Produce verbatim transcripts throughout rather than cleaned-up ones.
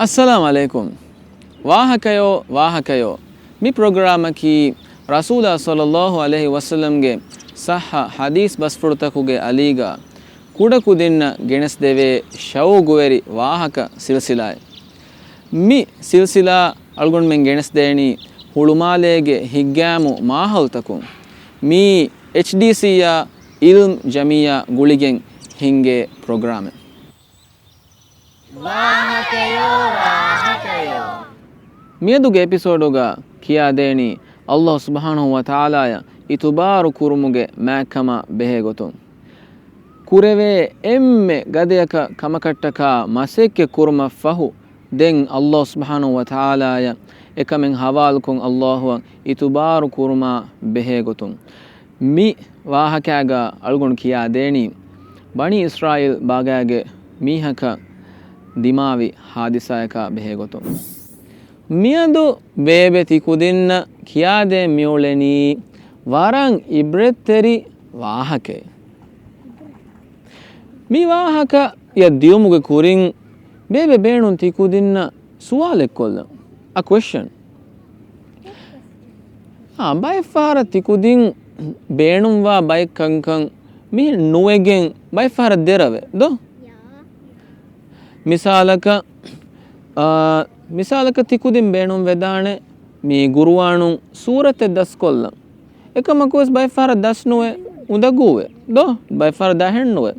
އައްސަލާމް ޢަލައިކުމް. ވާހަކަޔޯ، ވާހަކަޔޯ. މި ޕްރޮގްރާމަކީ ރަސޫލާ ޞައްލައްލާހު ޢަލައިހި ވަސައްލަމްގެ ޞައްޙަ ޙަދީޘް ބަސްފުޅުތަކުގެ އަލީގަ ކުޑަކުދިންނަށް ގެނެސްދެވޭ ޝައުގުވެރި ވާހަކަ ސިލްސިލާއެއް. މި ސިލްސިލާ އަޅުގަނޑުމެން ގެނެސްދޭނީ ހުޅުމާލޭގެ ހިތްގައިމު މާހައުލްތަކުން. މީ އެޗްޑީސީއާ އިލްމް ޖަމިއްޔާ ގުޅިގެން ހިންގޭ ޕްރޮގްރާމެއް. ވާހަކަޔޯ، ވާހަކަޔޯ. މިއަދުގެ އެޕިސޯޑުގަ ކިޔާދޭނީ ﷲ ސުބްޙާނަހޫ ވަތަޢާލާއަށް އިތުބާރު ކުރުމުގެ މާތްކަމާ ބެހޭގޮތުން. ކުރެވޭ އެންމެ ގަދަޔަކަށް ކަމަކަށްޓަކާ މަސައްކަތް ކުރުމަށްފަހު، ދެން ﷲ ސުބްޙާނަހޫ ވަތަޢާލާއަށް އެކަމެއް ހަވާލުކޮށް ﷲއަށް އިތުބާރު ކުރުމާ ބެހޭގޮތުން. މި ވާހަކާގަ އަޅުގަނޑު ކިޔާދޭނީ، ބަނީ އިސްރާއީލް ބާގާގެ މީހަކަށް ދިމާވި ހާދިސާއަކާ ބެހޭގޮތުން. މިއަދު ބޭބެ ތިކުދިންނަށް ކިޔާދޭން މިއުޅެނީ ވަރަށް އިބްރަތްތެރި ވާހަކައެއް. މި ވާހަކަޔަށް ދިޔުމުގެ ކުރިން ބޭބެ ބޭނުން ތިކުދިންނަށް ސުވާލެއް ކޮށްލަން. އަ ކޮއެސްޗަން. އާ، ބައެއްފަހަރަށް ތިކުދިން ބޭނުންވާ ބައެއް ކަންކަން މިހެން ނުވެގެން ބައެއްފަހަރަށް ދެރަވޭ ދޯ؟ މިސާލަކަށް، އާ، މިސާލަކަށް ތިކުދިން ބޭނުން ވެދާނެ މި ގުރުއާނުން ސޫރަތެއް ދަސްކޮށްލަން. އެކަމަކުވެސް ބައެއްފަހަރަށް ދަސް ނުވެ އުނދަގޫވެ ދޯ؟ ބައެއްފަހަރަށް ދަހެއް ނުވެ.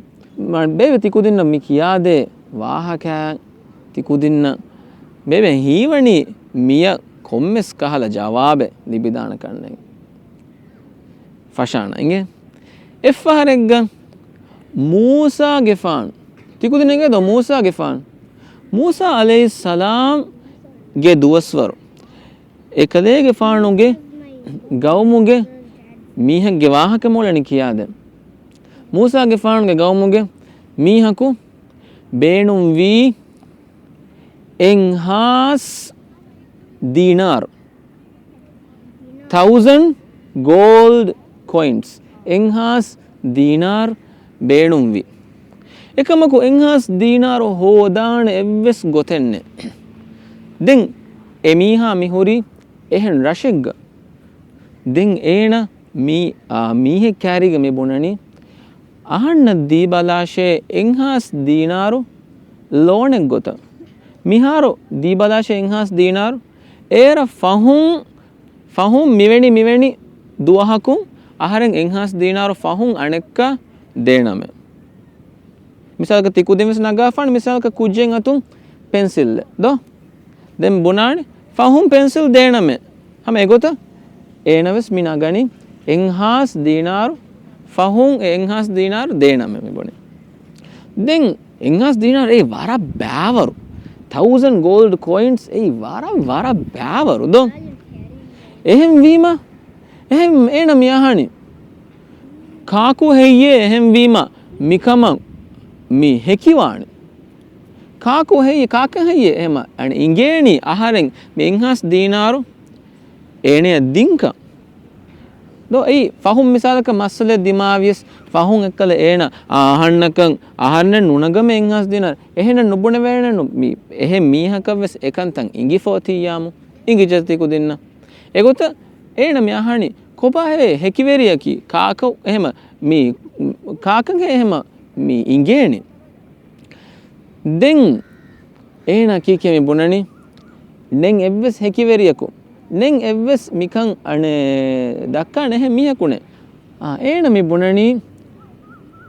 މަ-، ބޭބެ ތިކުދިންނަށް މި ކިޔާދޭ ވާހަކައިން ތިކުދިންނަށް ބޭބެ ހީވަނީ މިޔަށް ކޮންމެސް ކަހަލަ ޖަވާބެއް ލިބިދާނެ ކަންނޭނގެ. ފަށާނަ އިނގޭ. އެއްފަހަރެއްގަ މޫސާގެފާނު، ތިކުދިން އެނގޭ ދޯ މޫސާގެފާނު؟ މޫސާ ޢަލައިހިއްސަލާމްގެ ދުވަސްވަރު އެކަލޭގެފާނުގެ ގައުމުގެ މީހެއްގެ ވާހަކަ މިއުޅެނީ ކިޔާދޭން. މޫސާގެފާނުގެ ގައުމުގެ މީހަކު ބޭނުންވީ އެއްހާސް ދީނާރު، thousand gold coins، އެއްހާސް ދީނާރު ބޭނުންވި. އެކަމަކު އެއްހާސް ދީނާރު ހޯދާނެ އެއްވެސް ގޮތެއްނެއް. ދެން އެ މީހާ މިހުރީ އެހެން ރަށެއްގަ. ދެން އޭނަ މީ، އާ، މީހެއް ކާރީގަ މި ބުނަނީ، އަހަންނަށް ދީބަލާށޭ އެއްހާސް ދީނާރު ލޯނެއްގޮތަށް. މިހާރު ދީބަލާށޭ އެއްހާސް ދީނާރު. އޭރަށް ފަހުން، ފަހުން މިވެނި، މިވެނި ދުވަހަކުން އަހަރެން އެއްހާސް ދީނާރު ފަހުން އަނެއްކާ ދޭނަމޭ. މިސާލަކަށް ތިކުދިން ވެސް ނަގާފާނެ، މިސާލަކަށް ކުއްޖެއް އަތުން ޕެންސިލްއެއް ދޯ؟ ދެން ބުނާނެ ފަހުން ޕެންސިލް ދޭނަމޭ. ހަމަ އެގޮތަށް އޭނަ ވެސް މި ނަގަނީ އެއްހާސް ދީނާރު، ފަހުން އެ އެއްހާސް ދީނާރު ދޭނަމޭ މި ބުނީ. ދެން އެއްހާސް ދީނާރު އެއީ ވަރަށް ބާވަރު. Thousand gold coins އެއީ ވަރަށް، ވަރަށް ބާވަރު ދޯ؟ އެހެން ވީމަ، އެހެން އޭނަ މި އަހަނީ، ކާކު ހެއްޔޭ އެހެން ވީމަ މިކަމަށް މި ހެކިވާނީ؟ ކާކު ހެއްޔޭ، ކާކަށް ހެއްޔޭ އެހެމަ އަނެއް އިނގޭނީ އަހަރެން މި އެއްހާސް ދީނާރު އޭނަޔަށް ދިންކަން؟ ދޯ އެއީ ފަހުން މިސާލަކަށް މައްސަލަ ދިމާވިޔަސް، ފަހުން އެއްކަލަ އޭނަ އަހަންނަކަށް އަހަންނެއް ނުނަގަމެ އެއްހާސް ދީނާރު. އެހެނެއް ނުބުނެވޭނެ ނު-، މި އެހެން މީހަކަށް ވެސް އެކަންތައް އިނގިފޯތިއްޔާމު އިނގިއްޖެ ތިކުދިންނަށް. އެގޮތަށް އޭނަ މި އަހަނީ ކޮބާހޭ ހެކިވެރިޔަކީ؟ ކާކަށް އެހެމަ މި، ކާކަށް އެހެމަ މި އިނގޭނީ؟ ދެން އޭނަ ކީކޭ މި ބުނަނީ؟ ނެން އެއްވެސް ހެކިވެރިޔަކު، ނެން އެއްވެސް މިކަން އަނެއް ދައްކާނެ އެހެން މީހަކު ނެތް. އާ، އޭނަ މި ބުނަނީ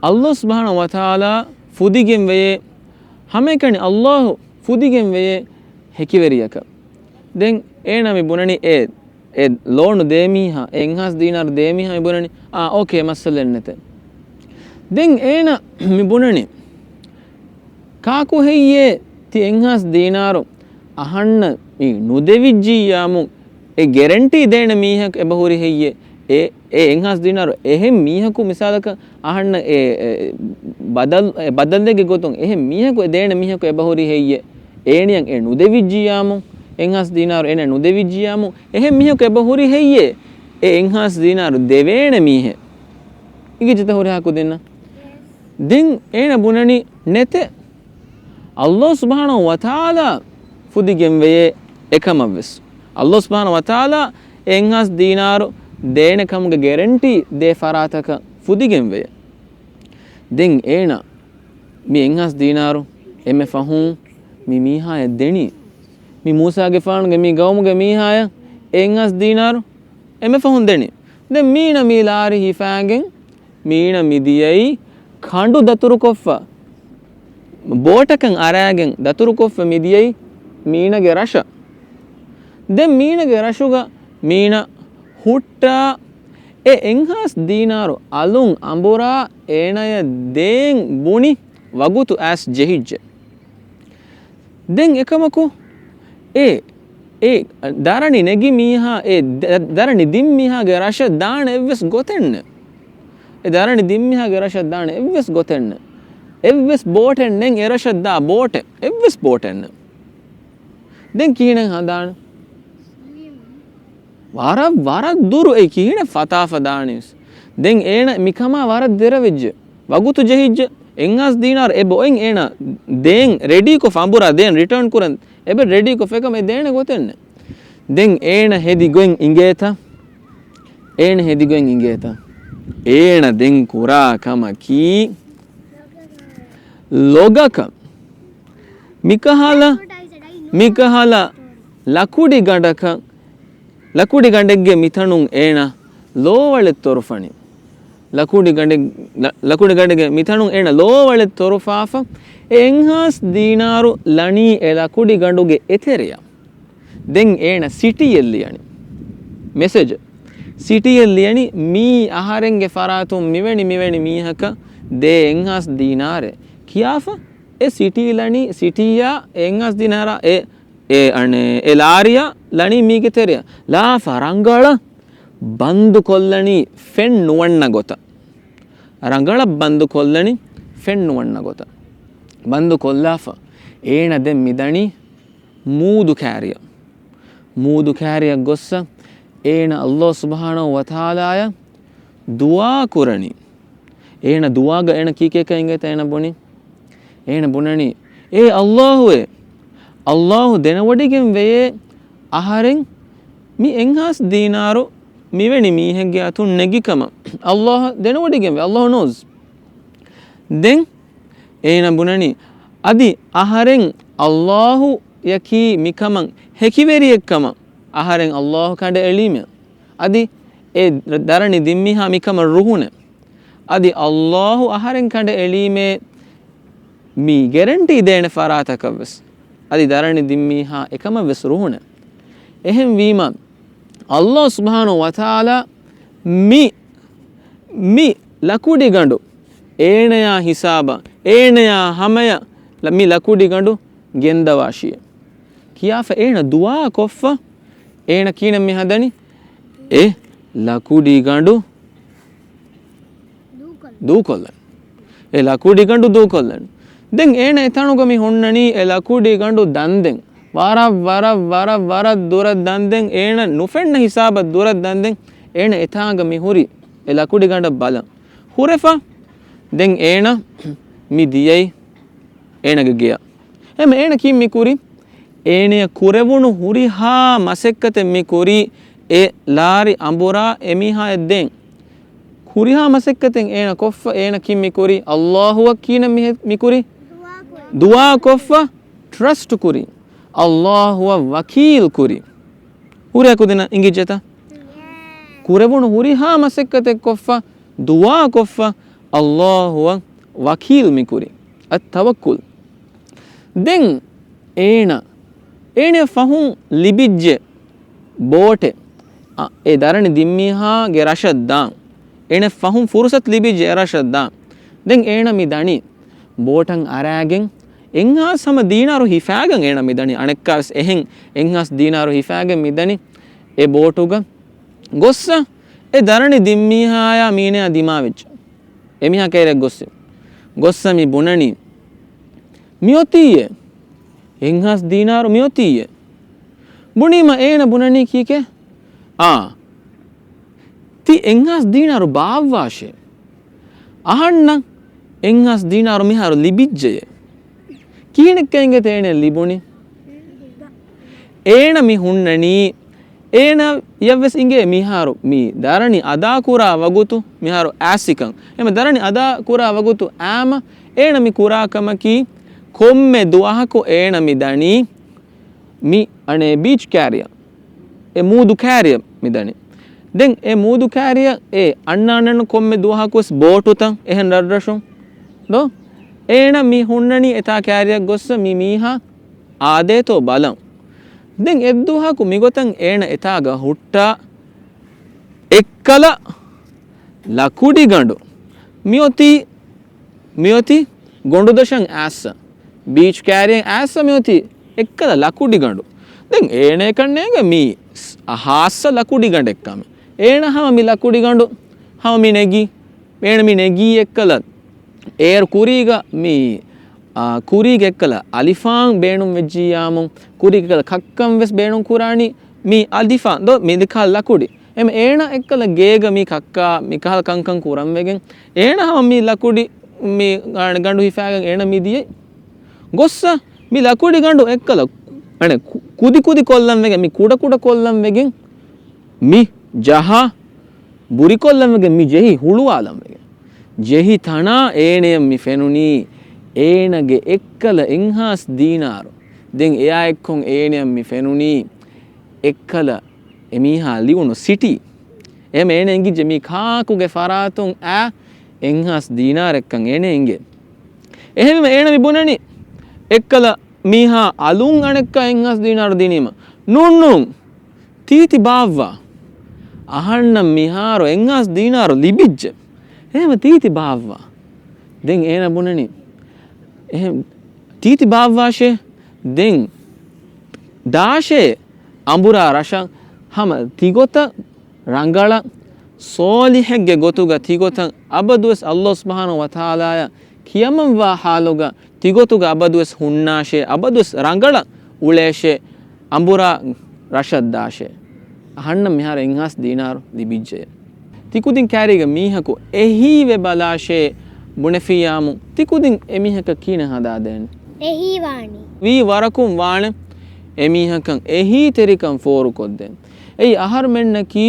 ﷲ ސުބްޙާނަހޫ ވަތަޢާލާ ފުދިގެން ވެޔޭ، ހަމައެކަނި ﷲ ފުދިގެން ވެޔޭ ހެކިވެރިޔަކަށް. ދެން އޭނަ މި ބުނަނީ އެ އެ ލޯނު ދޭ މީހާ، އެ އެއްހާސް ދީނާރު ދޭ މީހާ މި ބުނަނީ، އާ، އޯކޭ، މައްސަލައެއް ނެތޭ. ދެން އޭނަ މި ބުނަނީ، ކާކު ހެއްޔޭ ތި އެއްހާސް ދީނާރު އަހަންނަށް މި ނުދެވިއްޖިއްޔާމު އެ ގެރެންޓީ ދޭނެ މީހަކު އެބަހުރި ހެއްޔޭ؟ އެ، އެ އެއްހާސް ދީނާރު އެހެން މީހަކު މިސާލަކަށް އަހަންނަށް އެ، އެ ބަދަލް، އެ ބަދަލެއްގެ ގޮތުން އެހެން މީހަކު އެ ދޭނެ މީހަކު އެބަހުރި ހެއްޔޭ؟ އޭނިއަށް އެ ނުދެވިއްޖިއްޔާމު، އެއްހާސް ދީނާރު އޭނަ ނުދެވިއްޖިއްޔާމު، އެހެން މީހަކު އެބަހުރި ހެއްޔޭ؟ އެ އެއްހާސް ދީނާރު ދެވޭނެ މީހެއް. އިނގިއްޖެތަ ހުރިހާ ކުދިންނަށް؟ ދެން އޭނަ ބުނަނީ ނެތޭ. ﷲ ސުބްޙާނަހޫ ވަތަޢާލާ ފުދިގެންވެޔޭ. އެކަމަށްވެސް ﷲ ސުބްޙާނަހޫ ވަތަޢާލާ އެ އެއްހާސް ދީނާރު ދޭނެ ކަމުގެ ގެރެންޓީ ދޭ ފަރާތަކަށް ފުދިގެންވެޔޭ. ދެން އޭނަ މި އެއްހާސް ދީނާރު އެންމެ ފަހުން މި މީހާޔަށް ދެނީ. މި މޫސާގެފާނުގެ މި ގައުމުގެ މީހާޔަށް އެ އެއްހާސް ދީނާރު އެންމެ ފަހުން ދެނީ. ދެން މީނަ މި ލާރި ހިފާގެން މީނަ މިދިޔައީ ކަނޑު ދަތުރުކޮށްފަ، ބޯޓަކަށް އަރާގެން ދަތުރުކޮށްފަ މިދިޔައީ މީނަގެ ރަށަށް. ދެން މީނަގެ ރަށުގަ މީނަ ހުއްޓާ އެ އެއްހާސް ދީނާރު އަލުން އަނބުރާ އޭނަޔަށް ދޭން ބުނި ވަގުތު އައިސް ޖެހިއްޖެ. ދެން އެކަމަކު އެ، އެ ދަރަނި ނެގި މީހާ، އެ ދަ-، ދަރަނި ދިން މީހާގެ ރަށަށް ދާނެ އެއްވެސް ގޮތެއް ނެތް. އެ ދަރަނި ދިން މީހާގެ ރަށަށް ދާނެ އެއްވެސް ގޮތެއް ނެތް. އެއްވެސް ބޯޓެއް ނެތް އެ ރަށަށް ދާ ބޯޓެއް، އެއްވެސް ބޯޓެއް ނެތް. ދެން ކިހިނެއް ހަނދާން؟ ވަރަށް، ވަރަށް ދުރު އެ ކިހިނެއް ފަތާފަ ދާނީސް. ދެން އޭނަ މިކަމާ ވަރަށް ދެރަވެއްޖެ. ވަގުތު ޖެހިއްޖެ. އެއްހާސް ދީނާރު އެބަ އޮތް އޭނަ ދޭން ރެޑީކޮށް އަނބުރާ ދޭން ރިޓާން ކުރަން އެބަ ރެޑީކޮށް އެކަމަށް ދޭނެ ގޮތެއް ނެތް. ދެން އޭނަ ހެދި ގޮތް އިނގޭތަ؟ އޭނަ ހެދި ގޮތް އިނގޭތަ؟ އޭނަ ދެން ކުރާ ކަމަކީ ލޮގަކަށް މިކަހަލަ، މިކަހަލަ ލަކުޑި ގަނޑަކަށް، ލަކުޑި ގަނޑެއްގެ މިތަނުން އޭނަ ލޯވަޅެއް ތޮރުފަނި. ލަކުޑި ގަނޑެއް-، ލަ-، ލަކުޑި ގަނޑެއްގެ މިތަނުން އޭނަ ލޯވަޅެއް ތޮރުފާފަ، އެ އެއްހާސް ދީނާރު ލަނީ އެ ލަކުޑި ގަނޑުގެ އެތެރެއަށް. ދެން އޭނަ ސިޓީއެއް ލިޔަނީ. މެސެޖެއް. ސިޓީއެއް ލިޔަނީ މީ އަހަރެންގެ ފަރާތުން މިވެނި މިވެނި މީހަކަށް ދޭ އެއްހާސް ދީނާރެއް ކިޔާފަ، އެ ސިޓީ ލަނީ، ސިޓީއާ އެ އެއްހާސް ދީނާރާ އެ، އެ އަނެއް، އެ ލާރިއާ ލަނީ މީގެ ތެރެއަށް. ލާފަ ރަނގަޅަށް ބަންދު ކޮށްލަނީ ފެން ނުވަންނަ ގޮތަށް. ރަނގަޅަށް ބަންދު ކޮށްލަނީ ފެން ނުވަންނަ ގޮތަށް. ބަންދު ކޮށްލާފަ އޭނަ ދެން މިދަނީ މޫދު ކާރިއަށް. މޫދު ކާރިއަށް ގޮއްސަ އޭނަ ﷲ ސުބްޙާނަހޫ ވަތަޢާލާއަށް ދުޢާ ކުރަނީ. އޭނަ ދުޢާގަ އޭނަ ކީކޭކަ އިނގޭތަ އޭނަ ބުނި؟ އޭނަ ބުނަނީ، އޭ ﷲ އޭ، ﷲ ދެނެވޮޑިގެން ވެޔޭ އަހަރެން މި އެއްހާސް ދީނާރު މިވެނި މީހެއްގެ އަތުން ނެގި ކަމަށް. ﷲ ދެނެވޮޑިގެން ވޭ، ﷲ knows. ދެން އޭނަ ބުނަނީ، އަދި އަހަރެން ﷲ އަކީ މިކަމަށް ހެކިވެރިއެއް ކަމަށް އަހަރެން ﷲ ކަނޑައެޅީމޭ. އަދި އެ ދަރަނި ދިންމީހާ މިކަމަށް ރުހުނެ. އަދި ﷲ އަހަރެން ކަނޑައެޅީމޭ މި ގެރެންޓީ ދޭނެ ފަރާތަކަށްވެސް. އަދި ދަރަނި ދިންމީހާ އެކަމަށްވެސް ރުހުނެ. އެހެންވީމަ، ﷲ ސުބްޙާނަހޫ ވަތަޢާލާ މި، މި ލަކުޑިގަނޑު އޭނަޔާ ހިސާބަށް، އޭނަޔާ ހަމަޔަށް ލަ-، މި ލަކުޑިގަނޑު ގެންދަވާށިއޭ ކިޔާފަ އޭނަ ދުޢާ ކޮށްފަ، އޭނަ ކިހިނެއް މި ހަދަނީ؟ އެ ލަކުޑިގަނޑު ދޫކޮށްލަން. އެ ލަކުޑިގަނޑު ދޫކޮށްލަން. ދެން އޭނަ އެތަނުގަ މި ހުންނަނީ އެ ލަކުޑިގަނޑު ދަންދެން. ވަރަށް، ވަރަށް، ވަރަށް، ވަރަށް ދުރަށް ދަންދެން. އޭނަ ނުފެންނަ ހިސާބަށް ދުރަށް ދަންދެން. އޭނަ އެތާނގަ މި ހުރި އެ ލަކުޑިގަނޑަށް ބަލަން. ހުރެފަ. ދެން އޭނަ މި ދިޔައީ އޭނަގެ ގެޔަށް. އެހެން އޭނަ ކީއް މި ކުރީ؟ އޭނަޔަށް ކުރެވުނު ހުރިހާ މަސައްކަތެއް މި ކުރީ އެ ލާރި އަނބުރާ އެމީހާޔަށް ދޭން. ހުރިހާ މަސައްކަތެއް އޭނަ ކޮށްފަ، އޭނަ ކީއް މި ކުރީ؟ ﷲ އަށް ކިޔަން މި ހެ-، މި ކުރީ؟ ދުޢާ ކޮށްފަ، ޓްރަސްޓް ކުރީ. ﷲ އަށް ވަކީލް ކުރީ. ހުރިހާ ކުދިންނަށް އިނގިއްޖެތަ؟ ކުރެވުނު ހުރިހާ މަސައްކަތެއް ކޮށްފަ، ދުޢާ ކޮށްފަ، ﷲ އަށް ވަކީލް މި ކުރީ. އައްތަވައްކުލް. ދެން އޭނަ، އޭނަ ފަހުން ލިބިއްޖެ ބޯޓެއް، އަ، އެ ދަރަނި ދިންމީހާގެ ރަށަށް ދާން. އޭނަ ފަހުން ފުރުސަތު ލިބިއްޖެ އެ ރަށަށް ދާން. ދެން އޭނަ މި ދަނީ ބޯޓަށް އަރާގެން އެއްހާސް ހަމަ ދީނާރު ހިފާގެން އޭނަ މި ދަނީ. އަނެއްކާވެސް އެހެން އެއްހާސް ދީނާރު ހިފާގެން މި ދަނީ އެ ބޯޓުގަ. ގޮއްސަ އެ ދަރަނި ދިންމީހާޔާ މީނަޔާ ދިމާވެއްޖެ. އެމީހާ ކައިރިއަށް ގޮއްސި. ގޮއްސަ މި ބުނަނީ، މިއޮތީއޭ. އެއްހާސް ދީނާރު މިއޮތީއޭ. ބުނީމަ އޭނަ ބުނަނީ ކީކޭ؟ އާ. ތި އެއްހާސް ދީނާރު ބާއްވާށޭ. އަހަންނަށް އެއްހާސް ދީނާރު މިހާރު ލިބިއްޖެޔޭ. ކިހިނެއްކައިނގޭތަ އޭނަ ލިބުނީ؟ އޭނަ މި ހުންނަނީ، އޭނަޔަށްވެސް އިނގޭ މިހާރު މި ދަރަނި އަދާކުރާ ވަގުތު މިހާރު އާސިކަން. އެމަ ދަރަނި އަދާކުރާ ވަގުތު އާމަ އޭނަ މި ކުރާ ކަމަކީ، ކޮންމެ ދުވަހަކު އޭނަ މި ދަނީ މި އަނެއް ބީޗް ކާރިއަށް، އެ މޫދު ކާރިއަށް މި ދަނީ. ދެން އެ މޫދު ކާރިއަށް އެ އަންނާނެން ކޮންމެ ދުވަހަކުވެސް ބޯޓުތައް އެހެން ރަށްރަށުން ދޯ. އޭނަ މި ހުންނަނީ އެތާ ކާރިއަށް ގޮއްސަ މި މީހާ އާދޭތޯ ބަލަން. ދެން އެއްދުވަހަކު މިގޮތަށް އޭނަ އެތާގަ ހުއްޓާ އެއްކަލަ ލަކުޑިގަނޑު މިއޮތީ މިއޮތީ ގޮނޑުދޮށަށް އާއްސަ، ބީޗް ކާރިއަށް އާއްސަ މިއޮތީ އެއްކަލަ ލަކުޑިގަނޑު. ދެން އޭނައަކަށް ނޭނގެ މީ ހާއްސަ ލަކުޑިގަނޑެއްކަމެއް. އޭނަ ހަމަ މި ލަކުޑިގަނޑު ހަމަ މި ނެގީ. އޭނަ މި ނެގީ އެއްކަލަ އޭރު ކުރީގަ މި، އާ، ކުރީގެ އެއްކަލަ އަލިފާން ބޭނުން ވެއްޖިއްޔާމު، ކުރީގެ އެއްކަލަ ކައްކަން ވެސް ބޭނުން ކުރާނީ މި އަލިފާން ދޯ މި ދެކާ ލަކުޑި. އެމަ އޭނަ އެއްކަލަ ގޭގަ މި ކައްކާ މިކަހަލަ ކަންކަން ކުރަން ވެގެން، އޭނަ ހަމަ މި ލަކުޑި މި ގަ-، ގަނޑު ހިފާގެން އޭނަ މި ދިޔައީ. ގޮއްސަ މި ލަކުޑި ގަނޑު އެއްކަލަ، އަނެ ކު-، ކުދި ކުދި ކޮށްލަން ވެގެން، މި ކުޑަ ކުޑަ ކޮށްލަން ވެގެން، މި ޖަހާ، ބުރިކޮށްލަން ވެގެން، މި ޖެހި ހުޅުވާލަން ވެގެން. ޖެހި ތަނާ އޭނަޔަށް މި ފެނުނީ، އޭނަގެ އެއްކަލަ އެއްހާސް ދީނާރު. ދެން އެއާ އެއްކޮށް އޭނަޔަށް މި ފެނުނީ، އެއްކަލަ އެމީހާ ލިޔުނު ސިޓީ. އެހެމަ އޭނަ އެނގިއްޖެ މީ ކާކުގެ ފަރާތުން އާ އެއްހާސް ދީނާރެއްކަން އޭނަ އެނގޭ. އެހެންވީމަ އޭނަ މި ބުނަނީ އެއްކަލަ މީހާ އަލުން އަނެއްކާ އެއްހާސް ދީނާރު ދިނީމަ. ނޫން ނޫން. ތީތި ބާއްވާ. އަހަންނަށް މިހާރު އެއްހާސް ދީނާރު ލިބިއްޖެ. އެހެމަ ތީތި ބާއްވާ. ދެން އޭނަ ބުނަނީ. އެހެން ތީތި ބާއްވާށޭ. ދެން ދާށޭ އަނބުރާ ރަށަށް ހަމަ ތިގޮތަށް ރަނގަޅަށް ޞޯލިޙެއްގެ ގޮތުގަ ތިގޮތަށް އަބަދުވެސް ﷲ ސުބްޙާނަހޫ ވަތަޢާލާއަށް ކިޔަމަންވާ ޙާލުގަ ތިގޮތުގަ އަބަދުވެސް ހުންނާށޭ، އަބަދުވެސް ރަނގަޅަށް އުޅޭށޭ، އަނބުރާ ރަށަށް ދާށޭ. އަހަންނަށް މިހާރު އެއްހާސް ދީނާރު ލިބިއްޖެޔޭ. ތިކުދިން ކާރީގަ މީހަކު އެހީވެ ބަލާށޭ ބުނެފިއްޔާމު، ތިކުދިން އެމީހަކަށް ކިހިނެއް ހަދާދޭނެ؟ އެހީވާނީ. ވީ ވަރަކުން ވާނެ އެމީހަކަށް އެހީތެރިކަން ފޯރުކޮށްދޭން. އެއީ އަހަރުމެންނަކީ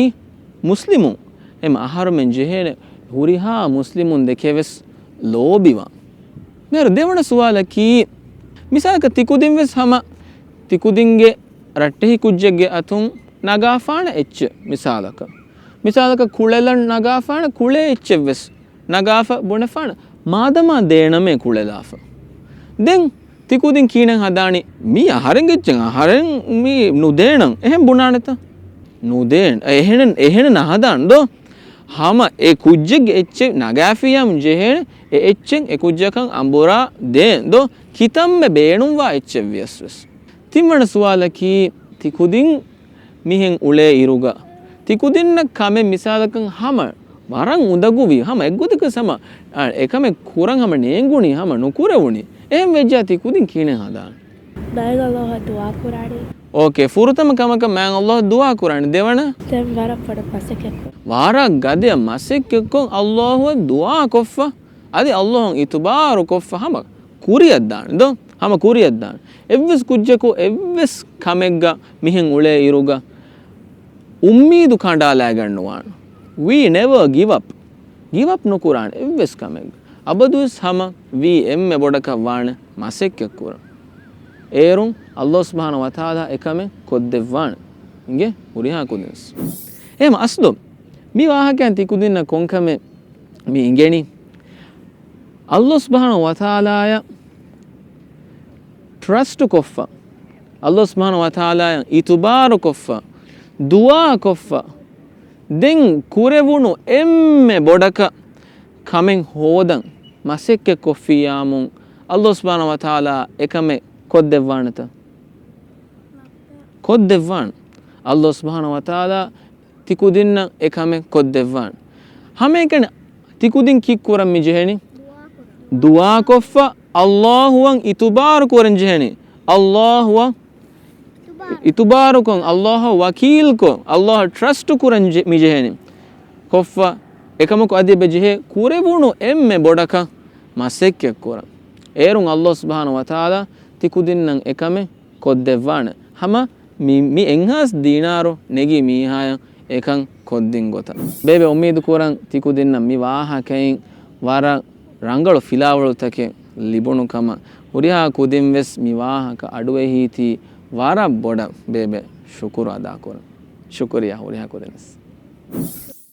މުސްލިމުން. އެމަ އަހަރުމެން ޖެހޭނެ ހުރިހާ މުސްލިމުން ދެކެވެސް ލޯބިވާން. މިހާރު ދެވަނަ ސުވާލަކީ، މިސާލަކަށް ތިކުދިން ވެސް ހަމަ ތިކުދިންގެ ރައްޓެހި ކުއްޖެއްގެ އަތުން ނަގާފާނެ އެއްޗެއް މިސާލަކަށް. މިސާލަކަށް ކުޅެލަން ނަގާފާނެ ކުޅޭ އެއްޗެއް ވެސް ނަގާފަ ބުނެފާނެ މާދަމާ ދޭނަމޭ ކުޅެލާފަ. ދެން ތިކުދިން ކިހިނެއް ހަދާނީ؟ މީ އަހަރެންގެ އެއްޗެއް، އަހަރެން މީ ނުދޭނަން. އެހެން ބުނާނެތަ؟ ނުދޭން. އެހެނެއް، އެހެނެއް ނަހަދާން ދޯ؟ ހަމަ އެ ކުއްޖެއްގެ އެއްޗެއް ނަގާފިއްޔާމު ޖެހޭނެ އެ އެއްޗެއް އެ ކުއްޖަކަށް އަނބުރާ ދޭން ދޯ؟ ކިތަންމެ ބޭނުންވާ އެއްޗެއް ވިޔަސް ވެސް. ތިންވަނަ ސުވާލަކީ، ތިކުދިން މިހެން އުޅޭ އިރުގަ، ތިކުދިންނަށް ކަމެއް މިސާލަކަށް ހަމަ ވަރަށް އުނދަގޫވީ، ހަމަ އެއްގޮތަކަސް ހަމަ، އާ، އެކަމެއް ކުރަން ހަމަ ނޭނގުނީ، ހަމަ ނުކުރެވުނީ. އެހެން ވެއްޖާ ތިކުދިން ކިހިނެއް ހަދާނެ؟ ދާއިގަ ﷲ އަށް ދުޢާ ކުރާނީ. އޯކޭ، ފުރަތަމަ ކަމަކަށް މާތް ﷲ އަށް ދުޢާ ކުރާނީ. ދެވަނަ؟ ދެން ވަރަށް ބޮޑަށް މަސައްކަތް ކުރުން. ވަރަށް ގަދަޔަށް މަސައްކަތްކޮށް ﷲ އަށް ދުޢާ ކޮށްފަ، އަދި ﷲ އަށް އިތުބާރު ކޮށްފަ ހަމަ ކުރިއަށްދާނެ ދޯ؟ ހަމަ ކުރިއަށްދާނެ. އެއްވެސް ކުއްޖަކު އެއްވެސް ކަމެއްގަ މިހެން އުޅޭ އިރުގަ އުއްމީދު ކަނޑާލައިގަންނުވާނެ. We never give up. ގިވް އަޕް ނުކުރާނެ އެއްވެސް ކަމެއްގަ. އަބަދުވެސް ހަމަ ވީ އެންމެ ބޮޑަކަށް ވާނެ މަސައްކަތް ކުރަން. އޭރުން ﷲ ސުބްޙާނަހޫ ވަތަޢާލާ އެކަމެއް ކޮށްދެއްވާނެ. އިނގޭ ހުރިހާ ކުދިންސް. އެހެމަ އަސްލު މި ވާހަކައިން ތި ކުދިންނަށް ކޮންކަމެއް މި އިނގެނީ؟ ﷲ ސުބްޙާނަހޫ ވަތަޢާލާއަށް ޓްރަސްޓު ކޮށްފަ، ﷲ ސުބްޙާނަހޫ ވަތަޢާލާއަށް އިތުބާރު ކޮށްފަ، ދުޢާ ކޮށްފަ، ދެން ކުރެވުނު އެންމެ ބޮޑަކަށް ކަމެއް ހޯދަން މަސައްކަތް ކޮށްފިއްޔާމު، ﷲ ސުބްޙާނަހޫ ވަތަޢާލާ އެކަމެއް ކޮށްދެއްވާނެތަ؟ ކޮށްދެއްވާނެ. ﷲ ސުބްޙާނަހޫ ވަތަޢާލާ ތި ކުދިންނަށް އެ ކަމެއް ކޮށްދެއްވާނެ. ހަމައެކަނި ތި ކުދިން ކީއްކުރަން މި ޖެހެނީ؟ ދުޢާކޮށްފަ ﷲ އަށް އިތުބާރު ކުރަން ޖެހެނީ. ﷲ އަށް އިތުބާރުކޮށް، ﷲ އަށް ވަކީލްކޮށް، ﷲ އަށް ޓްރަސްޓު ކުރަން ޖެ-، މި ޖެހެނީ. ކޮށްފަ އެކަމަކު އަދި އެބަ ޖެހޭ ކުރެވުނު އެންމެ ބޮޑަކަށް މަސައްކަތްކުރަން. އޭރުން ﷲ ސުބްޙާނަހޫ ވަތަޢާލާ ތި ކުދިންނަށް އެކަމެއް ކޮށްދެއްވާނެ. ހަމަ މި، މި އެއްހާސް ދީނާރު ނެގި މީހާޔަށް އެކަން ކޮށްދިން ގޮތަށް. ބޭބެ، އުއްމީދު ކުރަން ތިކުދިންނަށް މި ވާހަކައިން ވަރަށް ރަނގަޅު ފިލާވަޅުތަކެއް ލިބުނު ކަމަށް. ހުރިހާ ކުދިން ވެސް މި ވާހަކަ އަޑުއެހީތީ ވަރަށް ބޮޑަށް ބޭބެ ޝުކުރު އަދާކުރަން. ޝުކުރިޔާ ހުރިހާ ކުދިން ވެސް.